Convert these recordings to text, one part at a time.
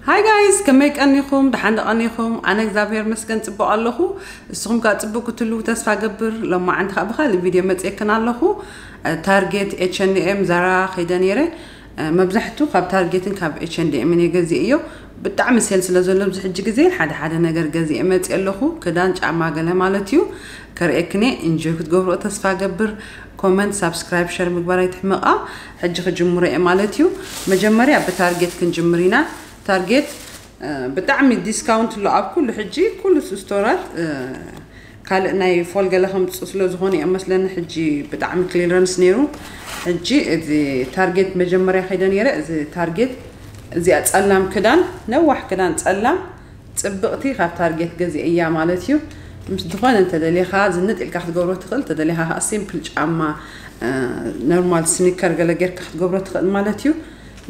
Hi guys፣ ከመይ ቀኒኹም? ደሓን ዶ ቀኒኹም? ኣነ እግዚኣብሔር መስገን ጽቡቕ ኣለኹ። እስኹም ከኣ ጽቡቕ ክትህልዉ ተስፋ ገብር። ሎማዓንቲ ከኣ ብኻልእ ቪድዮ መጽኤክን ኣለኹ። ታርጌት፣ ኤች ኤንድ ኤም፣ ዛራ ከይደ ነይረ። መብዛሕቱ ካብ ታርጌትን ካብ ኤች ኤንድ ኤምን እየ ገዚኤዮ። ብጣዕሚ ሴል ስለ ዘሎ ኣብዚ ሕጂ ግዜ ሓደ ሓደ ነገር ገዚኤ መጽእ ኣለኹ። ክዳን፣ ጫማ ገለ ማለት እዩ። ከርእየክን እየ። ኢንጆይ ክትገብርኦ ተስፋ ገብር። ኮመንት፣ ሳብስክራይብ፣ ሸር ምግባር ኣይትሕመቓ። ሕጂ ክጅምሮ እየ ማለት እዩ። መጀመርያ ብታርጌት ክንጅምር ኢና። ታርጌት ብጣዕሚ ዲስካውንት ኣሎ ኣብ ኩሉ። ሕጂ ኩሉ ስቶራት ካልእ ናይ ፎል ገለ ከምፅእ ስለ ዝኾነ እዮም መስለኒ። ሕጂ ብጣዕሚ ክሊረንስ ነይሩ። ሕጂ እዚ ታርጌት መጀመርያ ከይደ ነይረ። እዚ ታርጌት፣ እዚኣ ጸላም ክዳን፣ ነዋሕ ክዳን ጸላም ጽብቕቲ ካብ ታርጌት ገዚአ እያ ማለት እዩ። ምስ ዝኾነ እንተደሊኻ ዝንጥ ኢልካ ክትገብሮ ትኽእል፣ እንተደሊኻ ከዓ ሲምፕል ጫማ፣ ኖርማል ስኒከር ገለ ጌርካ ክትገብሮ ትኽእል ማለት እዩ።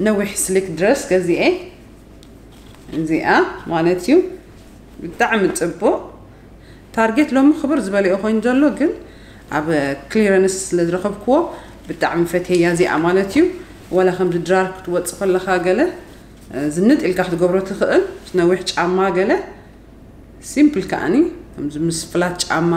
ነዊሕ ስሊክ ድረስ ገዚአ። እዚኣ ማለት እዩ። ብጣዕሚ ጽቡቕ። ታርጌት ሎሚ ክብር ዝበለዮ ኮይኑ ዘሎ፣ ግን ኣብ ክሊረንስ ስለ ዝረኸብክዎ ብጣዕሚ ፈትየያ እዚኣ ማለት እዩ። ወላ ከምዚ ድራር ክትወጽእ ከለኻ ገለ ዝንጥ ኢልካ ክትገብሮ ትኽእል፣ ነዊሕ ጫማ ገለ ሲምፕል ከኣኒ ከምዚ ምስ ፍላት ጫማ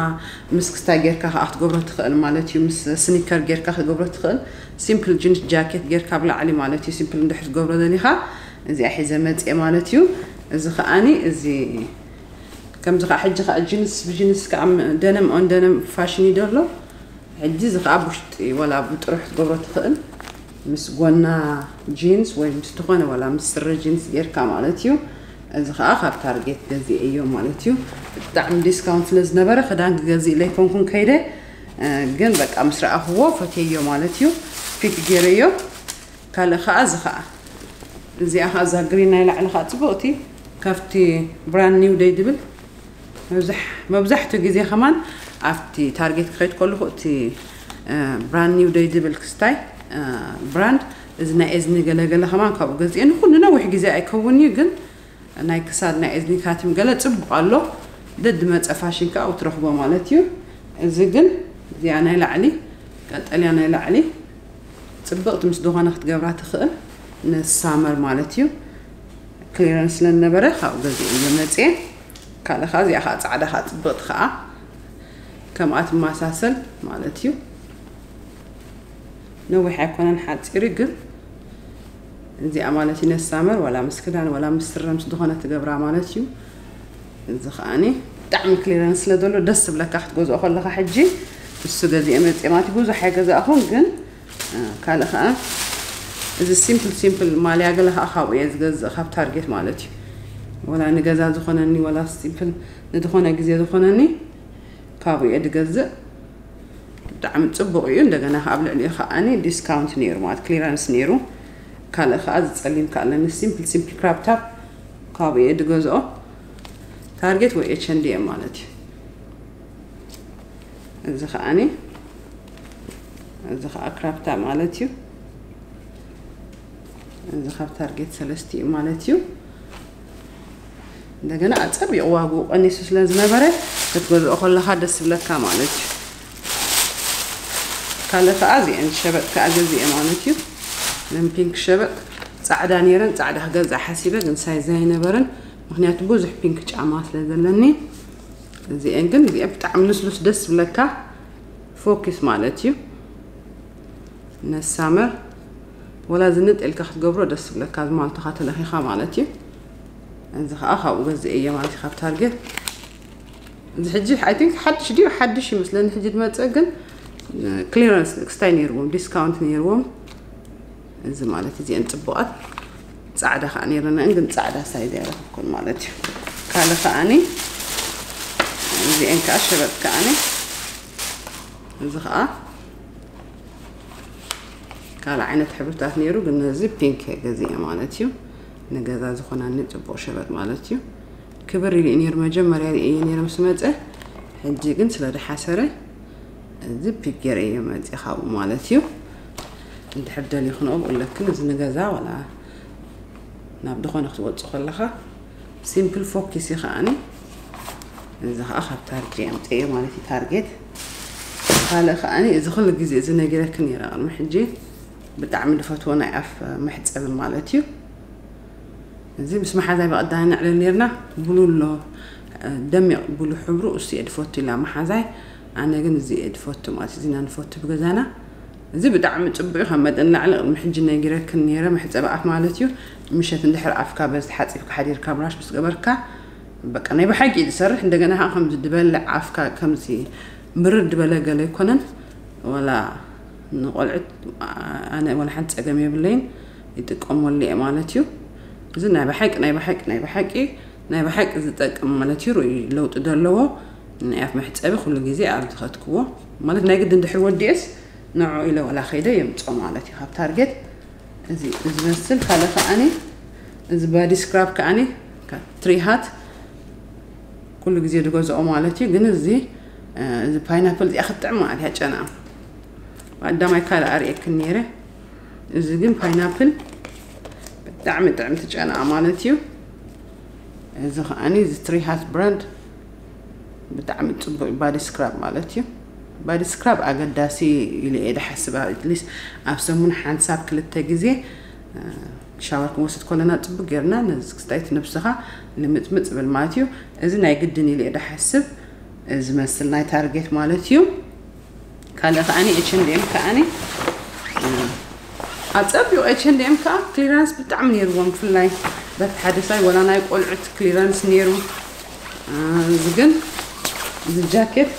ምስ ክስታይ ጌርካ ከኣ ክትገብሮ ትኽእል ማለት እዩ። ምስ ስኒከር ጌርካ ክትገብሮ ትኽእል። ሲምፕል ጂንስ ጃኬት ጌርካ ብላዕሊ ማለት እዩ። ሲምፕል እንድሕር ትገብሮ ደሊኻ እዚኣ ሒዘ መጽየ ማለት እዩ። እዚ ከኣኒ እዚ ከምዚ ከኣ ሕጂ ከኣ ጂንስ ብጂንስ ከኣ ደነም ኦን ደነም ፋሽን እዩ ደሎ። ሕጂ እዚ ከኣ ብውሽጢ ወላ ብጥሩሕ ክትገብሮ ትኽእል፣ ምስ ጎና ጂንስ ወይ ምስ ዝኾነ ወላ ምስ ስረ ጂንስ ጌርካ ማለት እዩ። እዚ ከኣ ካብ ታርጌት ገዚኤዮ ማለት እዩ። ብጣዕሚ ዲስካውንት ስለ ዝነበረ ክዳን ክገዝእ ኢለ ኣይኮንኩን ከይደ፣ ግን በቃ ምስ ረኣኽዎ ፈትየዮ ማለት እዩ። ፒክ ገይረዮ። ካልእ ከኣ እዚ ከኣ፣ እዚኣ ከኣ እዛ ግሪን ናይ ላዕሊ ከኣ ጽቡቕቲ ካብቲ ብራንድ ኒው ደይ ድብል መብዛሕ-፣ መብዛሕትኡ ግዜ ከማን ኣብቲ ታርጌት ክኸይድ ከለኹ እቲ ብራንድ ኒው ደይ ድብል ክስታይ ብራንድ፣ እዚ ናይ እዝኒ ገለገለ ከማን ካብኡ ገዚኤ። ንኹሉ ነዊሕ ግዜ ኣይከውን እዩ፣ ግን ናይ ክሳድ ናይ እዝኒ ካቲም ገለ ጽቡቕ ኣሎ። ደድመጸ ፋሽን ከኣ ትረኽቦ ማለት እዩ። እዚ ግን እዚኣ ናይ ላዕሊ፣ ቀጠልያ ናይ ላዕሊ ጽብቕቲ ምስ ዝኾነ ክትገብራ ትኽእል ንሳመር ማለት እዩ። ክሊረንስ ስለ ዝነበረ ካብኡ ገዚኤ እየ መጽየ። ካልእ ከኣ እዚኣ ከኣ ጻዕዳ ከኣ ጽብቕቲ ከኣ ከምኣ ትመሳሰል ማለት እዩ። ነዊሕ ኣይኮነን ሓጺር እዩ፣ ግን እዚኣ ማለት እዩ ነሳመር ወላ ምስ ክዳን ወላ ምስ ስረ ምስ ዝኾነ ትገብራ ማለት እዩ። እዚ ከኣኒ ብጣዕሚ ክሊረንስ ስለ ዘሎ ደስ ዝብለካ ክትገዝኦ ከለኻ ሕጂ እሱ ገዚኤ መጽየ ማለት እዩ። ብዙሕ ኣይገዛእኹን፣ ግን ካልእ ከኣ እዚ ሲምፕል ሲምፕል ማልያ ገለ ከኣ ካብኡ እየ ዝገዝእ፣ ካብ ታርጌት ማለት እዩ። ወላ ንገዛ ዝኾነኒ ወላ ሲምፕል ንዝኾነ ግዜ ዝኾነኒ ካብኡ እየ ዝገዝእ። ብጣዕሚ ጽቡቕ እዩ። እንደገና ከኣ ኣብ ልዕሊኡ ከኣኒ ዲስካውንት ነይሩ ማለት ክሊራንስ ነይሩ። ካልእ ከኣ እዚ ጸሊም ከኣ ኣለኒ ሲምፕል ሲምፕል ክራፕ ታፕ ካብኡ እየ ዝገዝኦ። ታርጌት ወይ ኤች ኤንድ ኤም ማለት እዩ። እዚ ከኣኒ እዚ ከኣ ክራፕ ታፕ ማለት እዩ። እዚ ካብ ታርጌት ሰለስቲኡ ማለት እዩ። እንደገና ኣጸቢቑ ዋግኡ ቀኒሱ ስለ ዝነበረ ክትገዝኦ ከለኻ ደስ ዝብለካ ማለት እዩ። ካልእ ከኣ እዚአን ሸበጥ ከኣ ገዚኤ ማለት እዩ። እዘን ፒንክ ሸበጥ ጻዕዳ ነይረን፣ ጻዕዳ ክገዝእ ሓሲበ ግን ሳይዝ ኣይነበረን፣ ምኽንያቱ ብዙሕ ፒንክ ጫማ ስለ ዘለኒ። እዚአን ግን እዚአን ብጣዕሚ ልስሉስ ደስ ዝብለካ ፎኪስ ማለት እዩ። ነሳመር ወላ ዝንጥ ኢልካ ክትገብሮ ደስ ዝብለካ ዝማልቶኻ ተለኺኻ ማለት እዩ። እዚ ከኣ ካብኡ ገዝእ እየ ማለት እዩ ካብ ታርጌት። እዚ ሕጂ ኣይ ቲንክ ሓድሽ ድዩ? ሓድሽ ይመስለኒ ሕጂ ዝመጸ፣ ግን ክሊረንስ ክስታይ ነይርዎም፣ ዲስካውንት ነይርዎም። እዚ ማለት እዚአን ጽቡቓት ጻዕዳ ከኣ ነይረን፣ ግን ጻዕዳ ሳይዝ ኣይረኸብኩን ማለት እዩ። ካልእ ከኣኒ እዚአን ከኣ ሸበጥ ከኣኒ እዚ ከኣ ካልእ ዓይነት ሕብርታት ነይሩ፣ ግን ነዚ ፒንክ እየ ገዚኤ ማለት እዩ። ንገዛ ዝኾነኒ ጽቡቕ ሸበጥ ማለት እዩ። ክብር ኢሉ እዩ ነይሩ፣ መጀመርያ ርእየ ነይረ ምስ መጸ፣ ሕጂ ግን ስለ ዝሓሰረ እዚ ፒክ ገይረ እየ መጺእ ካብኡ ማለት እዩ። እንድሕር ደሊኹ ንኣብኡ ኣለክን እዚ ንገዛ ዋላ ናብ ዝኾነ ክትወጽእ ከለኻ ሲምፕል ፎኪስ እዩ ከኣኒ። እዚ ከኣ ካብ ታርጌት ኣምጽኤ ማለት እዩ፣ ታርጌት። ካልእ ከኣኒ እዚ ኩሉ ግዜ እዚ ነጊረኪ ነይረ ቅድሚ ሕጂ፣ ብጣዕሚ ዝፈትዎ ናይ ኣፍ መሕጸቢ ማለት እዩ። እዚ ምስ መሓዛይ ብቐዳሚ ነዕልል ነርና። ብሉ ኣሎ፣ ደሚቕ ብሉ ሕብሩ እሱ እየ ድፈቱ ኢላ መሓዛይ። ኣነ ግን እዚ እየ ድፈቱ ማለት እዚ ኢና ንፈቱ ብገዛና። እዚ ብጣዕሚ ጽቡቕ እዩ። ካብ መጠን ላዕሊ ቅድሚ ሕጂ ነጊረክን ነይረ፣ መሕጸቢ ኣፍ ማለት እዩ። ምሸት እንድሕር ኣፍካ በዚ ሓጺብካ ሓዲርካ ብራሽ ምስ ገበርካ በቃ ናይ ብሓቂ እዩ ዝሰርሕ። እንደገና ከዓ ከምዚ ድበልዕ ኣፍካ ከምዚ ምርር ድበለ ገለ ኣይኮነን። ወላ ንቆልዕት ኣነ ወላ ሓንቲ ጸገም የብለይን፣ ይጥቀመሉ እየ ማለት እዩ። እዚ ናይ ብሓቂ ናይ ብሓቂ ናይ ብሓቂ ናይ ብሓቂ ዝጠቅም ማለት እዩ። ርእዩ ለውጢ ዘለዎ ናይ ኣፍ መሕጸቢ ኩሉ ግዜ ኣብ ዝኸትክዎ ማለት ናይ ግድን ድሕሪ ወዲኤስ ንዑ ኢለ ወላ ከይደ የምጾ ማለት እዩ ካብ ታርጌት። እዚ ዝመስል ካልእ ከዓኒ እዚ ባዲ ስክራብ ከዓኒ ትሪሃት ኩሉ ግዜ ድገዝኦ ማለት እዩ። ግን እዚ እዚ ፓይናፕል እዚኣ ክትጥዕም ማለት እያ ጨና። ቀዳማይ ካልእ ኣርእየክን ነይረ። እዚ ግን ፓይናፕል ብጣዕሚ ጥዕምቲ ጨና ማለት እዩ። እዚ ከዓኒ እዚ ትሪሃት ብራንድ ብጣዕሚ ጽቡቅ ባዲ ስክራብ ማለት እዩ። ባዲ ስክራብ ኣገዳሲ ኢለ እየ ድሓስብ። ኣትሊስት ኣብ ሰሙን ሓንሳብ ክልተ ግዜ እ፣ ሻወር ክንወስድ ከለና ጽቡቅ ጌርና ነዚ ክስታይ እቲ ነብስኻ ልምጽምጽ ብል ማለት እዩ። እዚ ናይ ግድን ኢለ እየ ድሓስብ። እዚ መስል ናይ ታርጌት ማለት እዩ። ካልእ ከዓኒ ኤች ኤንድ ኤም ከዓኒ እ፣ ኣጸቢቑ ኤች ኤንድ ኤም ከዓ ክሊራንስ ብጣዕሚ ነይርዎም፣ ብፍላይ በቲ ሓደ ሳይ ወላ ናይ ቆልዑት ክሊራንስ ነይሩ። እ፣ እዚ ግን እዚ ጃኬት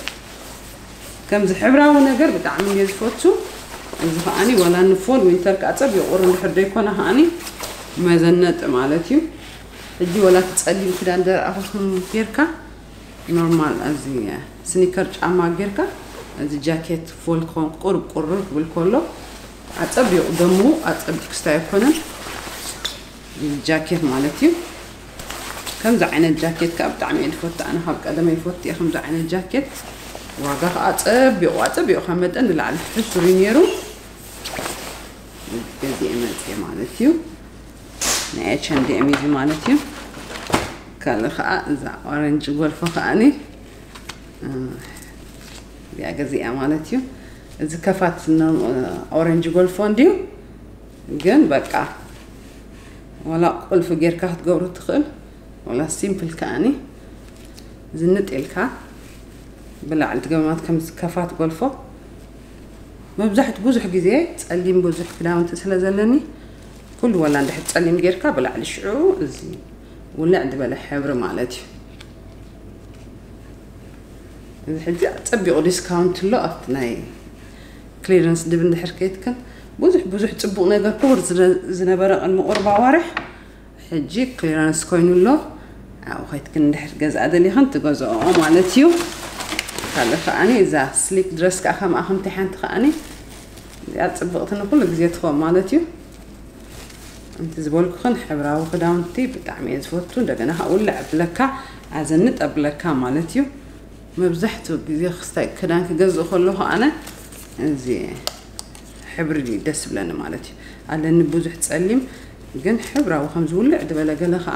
ከምዚ ሕብራዊ ነገር ብጣዕሚ እየ ዝፈቱ። እዚ ከዓኒ ወላ ንፎል ዊንተር ከዓ ጸቢቑ ቁሪ እንድሕር ዘይኮነ ከዓኒ መዘነጢ ማለት እዩ። ሕጂ ወላ እቲ ጸሊም ክዳን ደርኣኹም ጌርካ ኖርማል እዚ ስኒከር ጫማ ጌርካ እዚ ጃኬት ፎል ክኾን ቁርብ ቁርብ ክብል ከሎ ኣጸቢቑ ደሙ ኣጸቢቑ ክስታይ ኣይኮነን። ጃኬት ማለት እዩ። ከምዚ ዓይነት ጃኬት ከዓ ብጣዕሚ እየ ዝፈቱ። ኣነ ካብ ቀደመ ይፈቱ እየ ከምዚ ዓይነት ጃኬት። ዋጋ ከዓ ኣጸቢቑ ኣጸቢቑ ካብ መጠን ንላዕሊ ሕሱር እዩ ነይሩ። ገዚኤ መፅየ ማለት እዩ። ናይ ኤች ኤንድ ኤም እዚ ማለት እዩ። ካልእ ከዓ እዛ ኦረንጅ ጎልፎ ከዓኒ እ፣ እዚኣ ገዚኣ ማለት እዩ። እዚ ከፋት ነ-፣ ኦረንጅ ጎልፎ እንድዩ ግን በቃ ወላ ቁልፊ ጌርካ ክትገብሮ ትኽእል፣ ወላ ሲምፕል ከዓኒ ዝንጥ ኢልካ ብላዕሊ ትገብማት ከም ከፋት ጎልፎ። መብዛሕት ብዙሕ ግዜ ጸሊም ብዙሕ ክዳውንቲ ስለ ዘለኒ ኩሉ ወላ እንድሕር ጸሊም ጌርካ ብላዕሊ ሽዑ እዚ ውልዕ ዝበለ ሕብሪ ማለት እዩ። እዚ ሕጂ ጸቢቑ ዲስካውንት ኣሎ ኣብቲ ናይ ክሊረንስ ድብ እንድሕር ከይትክን ብዙሕ ብዙሕ ጽቡቕ ነገር ክቡር ዝነ-፣ ዝነበረ ቅድሚ ቁርብ ኣዋርሕ ሕጂ ክሊረንስ ኮይኑ ኣሎ። ኣብኡ ከይትክን እንድሕር ገዝኣ ደሊኽን ትገዝኦ ማለት እዩ። ካልእ ከዓኒ እዛ ስሊክ ድረስ ከዓ ከምኣ ከምቲ ሓንቲ ከዓኒ እዚኣ ጽብቕቲ ንኩሉ ግዜ ትኸውን ማለት እዩ። እንቲ ዝበልኩኽን ሕብራዊ ክዳውንቲ ብጣዕሚ እየ ዝፈቱ። እንደገና ከዓ ውልዕ ኣብለካ ኣዘንጥ ኣብለካ ማለት እዩ። መብዛሕትኡ ግዜ ክስታይ ክዳን ክገዝእ ከለኹ ኣነ እዚ ሕብሪ ደስ ዝብለኒ ማለት እዩ። ኣለኒ ብዙሕ ጸሊም ግን ሕብራዊ ከም ዝውልዕ ዝበለ ገለ ከዓ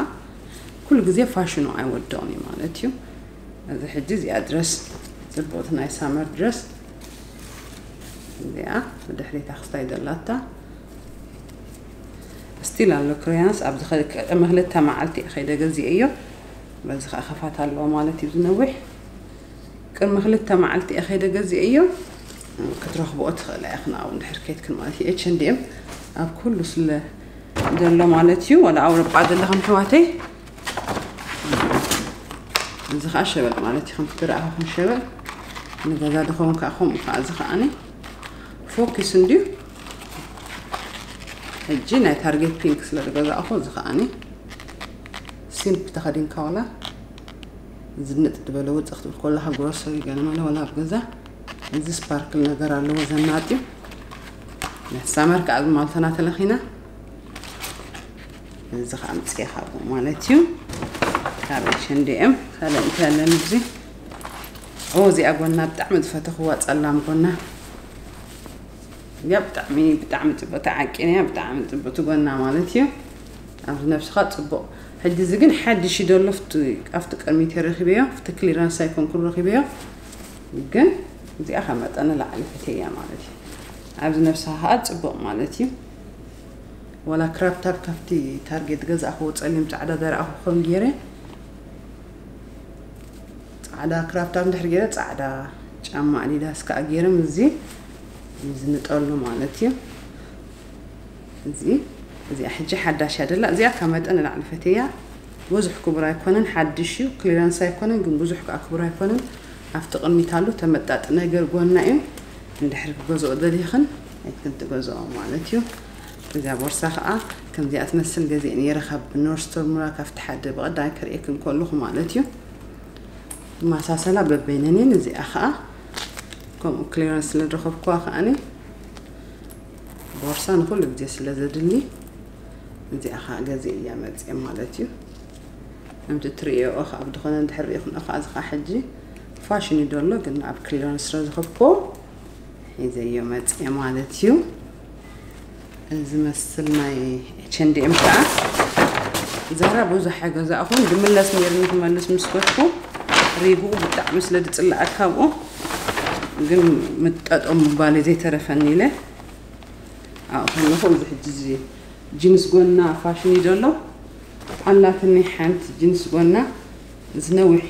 ኩሉ ግዜ ፋሽኑ ኣይወድቕን እዩ ማለት እዩ። እዚ ሕጂ እዚኣ ድረስ ጽቡቕቲ ናይ ሳመር ድረስ እዚኣ ብድሕሪታ ክስታይ ዘላታ ስቲል ኣሎ ክሪያንስ ኣብዚ ኸ-፣ ቅድሚ ክልተ መዓልቲ እየ ከይደ ገዚኤዮ። በዚ ከዓ ከፋት ኣለዎ ማለት እዩ ዝነዊሕ። ቅድሚ ክልተ መዓልቲ እየ ከይደ ገዚኤዮ። ክትረኽብኦ ትኽእላ ኢኽን ኣብኡ እንድሕር ከይትክን ማለት እዩ። ኤች ኤንድ ኤም ኣብ ኩሉ ስለ ዘሎ ማለት እዩ። ወላ ኣውሮጳ ዘለኹም ኣሕዋተይ እዚ ከዓ ሸበጥ ማለት እዩ። ከምቲ ትረኣኹም ሸበጥ ንገዛ ድኸውን ከዓ ከምኡ ከዓ እዚ ከዓኒ ፎኪስ እንድዩ። ሕጂ ናይ ታርጌት ፒንክ ስለ ዝገዛእኹ እዚ ከዓኒ ሲምፕ ተኸዲንካ ዋላ ዝንጥ ዝበለ ውፅእ ክትብል ከለኻ ግሮሰሪ ገለ መለ ዋላ ኣብ ገዛ እዚ ስፓርክል ነገር ኣለዎ ዘናጥዩ። ናይ ሳመር ከዓ ዝማልተና ተለኺና እዚ ከዓ ኣምፅኤ ካብኡ ማለት እዩ። ካብ ኤች ኤንድ ኤም ካልእ እንታይ ኣለኒ እዚ? ኦ፣ እዚኣ ጎና ብጣዕሚ ዝፈተኽዋ ጸላም ጎና። ያ ብጣዕሚ፣ ብጣዕሚ ጽቡቅ ተዓቂንያ፣ ብጣዕሚ ጽቡቅ ትጎና ማለት እዩ። ኣብዚ ነብስኻ ጽቡቅ። ሕጂ እዚ ግን ሓድሽ እዩ ዘሎ፣ ኣብቲ፣ ኣብቲ ቅድሚት ረኺበዮ፣ ኣብቲ ክሊራንስ ኣይኮንኩን ረኺበዮ። ግን እዚኣ ካብ መጠን ንላዕሊ ፈትየያ ማለት እዩ። ኣብዚ ነብስኻ ከዓ ጽቡቅ ማለት እዩ። ወላ ክራፕ ታፕ ካብቲ ታርጌት ገዛእኹዎ ጸሊም ጻዕዳ ዘረኣኹ ከም ገይረ፣ ጻዕዳ ክራፕ ታፕ እንድሕር ገይረ፣ ጻዕዳ ጫማ ኣዲዳስ ከኣ ገይረ፣ ምስዚ ዝንጠሉ ማለት እዩ። እዚ፣ እዚኣ ሕጂ ሓዳሽ እያ ደላ። እዚኣ ካብ መጠን ንላዕሊ ፈትየያ። ብዙሕ ክቡር ኣይኮነን፣ ሓድሽ እዩ፣ ክሊራንስ ኣይኮነን፣ ግን ብዙሕ ከኣ ክቡር ኣይኮነን። ኣብቲ ቅድሚት ኣሎ፣ ተመጣጢ ነገር ጎና እዩ። እንድሕር ክገዝኦ ደሊኽን፣ ኣይትክን ትገዝኦ ማለት እዩ። እዚኣ ቦርሳ ከኣ ከምዚኣ ትመስል ገዚእ ነይረ ካብ ኖርዝ ስቶር ሙራ፣ ካብቲ ሓደ ብቐዳማይ ከርእየክን ከለኹ ማለት እዩ። ማሳሰላ በበይነን እየን። እዚኣ ከኣ ከምኡ ክሊራንስ ስለ ዝረኸብኩዋ ከኣኒ ቦርሳ ንኹሉ ግዜ ስለ ዘድሊ፣ እዚኣ ከኣ ገዚእ እያ መጽየ ማለት እዩ። ከምቲ ትርእዮ ከኣ ብድኾነ እንድሕር ርኢኹም ከኣ፣ እዚ ከኣ ሕጂ ፋሽን እዩ ደሎ፣ ግን ኣብ ክሊራንስ ስለ ዝኸብኩዎ ሒዘዮ መጽየ ማለት እዩ። እዚ መስል ናይ ኤች ኤንድ ኤም ከኣ ዛራ ብዙሕ ኣይገዛእኹን፣ ድምለስ ነይርኒ ክመልስ ምስ ከድኩ ሪጉኡ ብጣዕሚ ስለ ድጽላእ ካብኡ፣ ግን ምጠጦም ምባለይ ዘይተረፈኒ ኢለ ኣብኡ ከለኹ፣ እዚ ሕጂ እዚ ጂንስ ጎና ፋሽን እዩ ዘሎ። ኣላትኒ ሓንቲ ጂንስ ጎና፣ እዚ ነዊሕ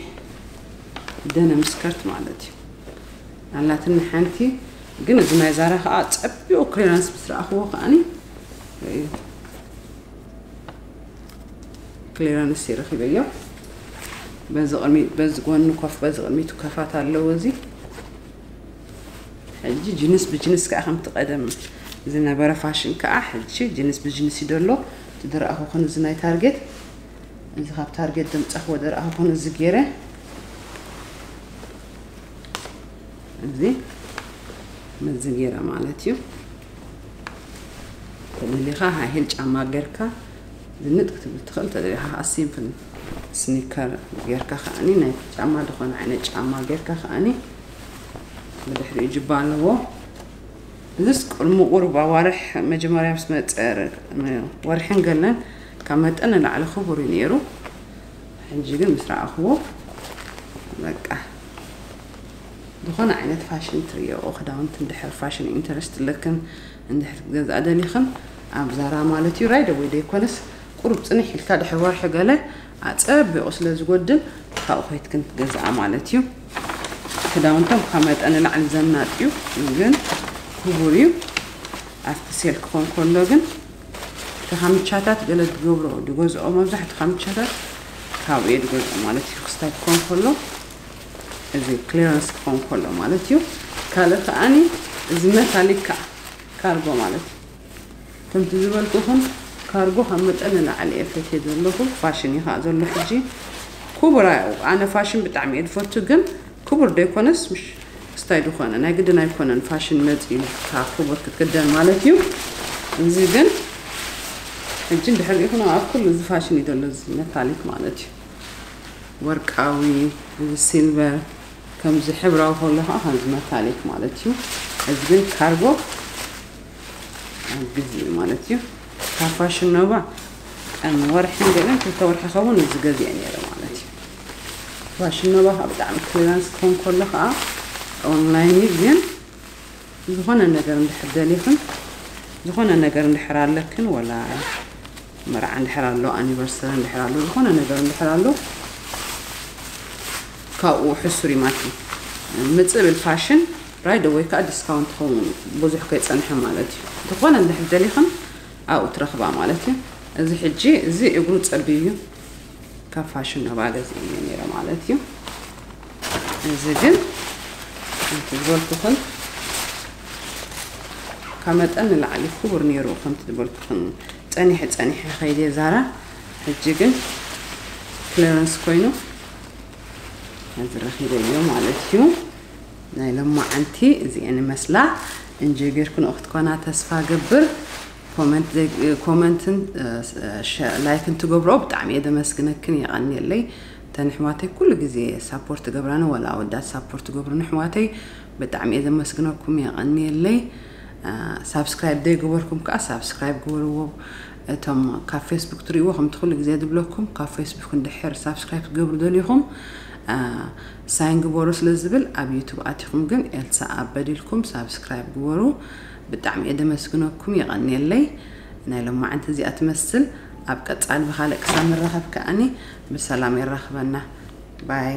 ደነ ምስከርት ማለት እዩ። ኣላትኒ ሓንቲ፣ ግን እዚ ናይ ዛራ ከኣ ጸቢቑ ክሊራንስ ምስ ረኣኽዎ ከኣኒ፣ ክሊራንስ ይረኺበዮ። በዚ ቅድሚ-፣ በዚ ጎኒ ኮፍ፣ በዚ ቅድሚቱ ከፋት ኣለዎ እዚ። ሕጂ ጅንስ ብጅንስ ከኣ ከምቲ ቀደም ዝነበረ ፋሽን ከኣ ሕጂ ጅንስ ብጅንስ እዩ ደሎ። እቲ ደረኣኹ ኩን እዚ ናይ ታርጌት፣ እዚ ካብ ታርጌት ደምጻኽዎ ደረኣኹ ኩን እዚ ገይረ፣ እዚ መዚ ገይረ ማለት እዩ። ተደሊኻ ሃይ ሂል ጫማ ጌርካ ዝንጥ ክትብል ትኽእል። ተደሊኻ ከዓ ሲምፕል ስኒከር ጌርካ ከዓኒ ናይ ጫማ ዝኾነ ዓይነት ጫማ ጌርካ ከዓኒ ብድሕሪኡ ጅባ ኣለዎ። እዚስ ቅድሚ ቁሩብ ኣዋርሕ መጀመርያ ምስ መጸ ወርሕን ገለን ካብ መጠን ንላዕሊ ክቡር እዩ ነይሩ። ሕጂ ግን ምስ ረኣኽዎ በቃ ዝኾነ ዓይነት ፋሽን ትርእዮ ክዳውንቲ እንድሕር ፋሽን ኢንተረስት ኣለክን እንድሕር ክትገዝኣ ደሊኽን ኣብ ዛራ ማለት እዩ። ራይደ ወይ ደይኮነስ ቁሩብ ጽንሕ ኢልካ ድሕሪ ወርሒ ገለ ኣጸቢቑ ስለ ዝጎድል ካብኡ ከይትክን ትገዝኣ ማለት እዩ። ክዳውንቶም ካብ መጠን ንላዕሊ ዘናጥ እዩ፣ ግን ክቡር እዩ። ኣብቲ ሴል ክኾን ከሎ ግን እቲ ካምቻታት ገለ ዝገብሮ ዝገዝኦ መብዛሕትኡ ካምቻታት ካብኡ እየ ዝገዝኦ ማለት እዩ። ክስታይ ክኾን ከሎ እዚ ክሊራንስ ክኾን ከሎ ማለት እዩ። ካልእ ከዓኒ እዚ መታሊክ ከዓ ካርጎ ማለት እዩ። ከምቲ ዝበልኩኹም ካርጎ ካብ መጠን ንላዕሊ እየ ፈትየ ዘለኹ። ፋሽን እዩ ከዓ ዘሎ ሕጂ። ክቡር ኣነ ፋሽን ብጣዕሚ እየ ዝፈቱ፣ ግን ክቡር ደይኮነስ ምሽ ክስታይ ዝኾነ ናይ ግድን ኣይኮነን ፋሽን መፂኡ ኢልካ ክቡር ክትክደን ማለት እዩ። እዚ ግን ሕጂ እንድሕር ሪኢኹም ኣብ ኩሉ እዚ ፋሽን እዩ ዘሎ፣ እዚ መታሊክ ማለት እዩ። ወርቃዊ፣ እዚ ሲልቨር፣ ከምዚ ሕብራዊ ከሎ ከዓ ከምዚ መታሊክ ማለት እዩ። እዚ ግን ካርጎ ኣብ ግዜ እዩ ማለት እዩ። ካብ ፋሽን ኖቫ ቀን ወርሒ ገለን ክልተ ወርሒ ኸውን እዚ ገዚአ ነይረ ማለት እዩ። ፋሽን ኖቫ ከዓ ብጣዕሚ ክሊራንስ ክኾን ከሎ ከዓ ኦንላይን እዩ፣ ግን ዝኾነ ነገር እንድሕር ደሊኽን፣ ዝኾነ ነገር እንድሕር ኣለክን፣ ወላ መርዓ እንድሕር ኣሎ፣ ኣኒቨርሰሪ እንድሕር ኣሎ፣ ዝኾነ ነገር እንድሕር ኣሎ፣ ካብኡ ሕሱር እዩ ማለት እዩ። ምጽእ ብል ፋሽን ራይደ ወይ ከዓ ዲስካውንት ክኸውን ብዙሕ ከይጸንሐ ማለት እዩ። ዝኾነ እንድሕር ደሊኽን ኣብኡ ትረኽባ ማለት እዩ። እዚ ሕጂ እዚ እግሩ ጸቢብ እዩ። ካብ ፋሽን ኖቫ ገዚኤዮ ነይረ ማለት እዩ። እዚ ግን ከምቲ ዝበልኩኽን ካብ መጠን ንላዕሊ ክቡር ነይሩ። ከምቲ ዝበልኩኽን ጸኒሐ ጸኒሐ ከይደ ዛራ፣ ሕጂ ግን ክሊራንስ ኮይኑ እዚ ረኺበዮ ማለት እዩ። ናይ ሎማዓንቲ እዚኤን ይመስላ። እንጆይ ጌርክንኦ ክትኮና ተስፋ ገብር። ኮመንት ዘይ-፣ ኮመንትን፣ እ፣ ሸ-፣ ላይክን ትገብርኦ ብጣዕሚ እየ ዘመስግነክን፣ የቐንየለይ። እተን ኣሕዋተይ ኩሉ ግዜ ሳፖርት ትገብራኒ፣ ወላ ኣወዳት ሳፖርት ትገብሩኒ ኣሕዋተይ ብጣዕሚ እየ ዘመስግነኩም፣ የቐንየለይ። እ፣ ሳብስክራይብ ዘይገበርኩም ከዓ ሳብስክራይብ ግበርዎ። እቶም ካብ ፌስቡክ ትርእይዎ ከምቲ ኩሉ ግዜ ዝብለኩም ካብ ፌስቡክ እንድሕር ሳብስክራይብ ክትገብሩ ደሊኹም፣ እ፣ ሳይን ግበሩ ስለ ዝብል ኣብ ዩቱብ ኣቲኹም ግን ኤልሳ ኣበድ ኢልኩም ሳብስክራይብ ግበሩ። ብጣዕሚ እየ ዘመስግነኩም፣ የቐንየለይ። ናይ ሎማዓንቲ እዚኣ ትመስል። ኣብ ቀጻሊ ብኻልእ ክሳብ ንራኸብ ከኣኒ ብሰላም የራኽበና። ባይ።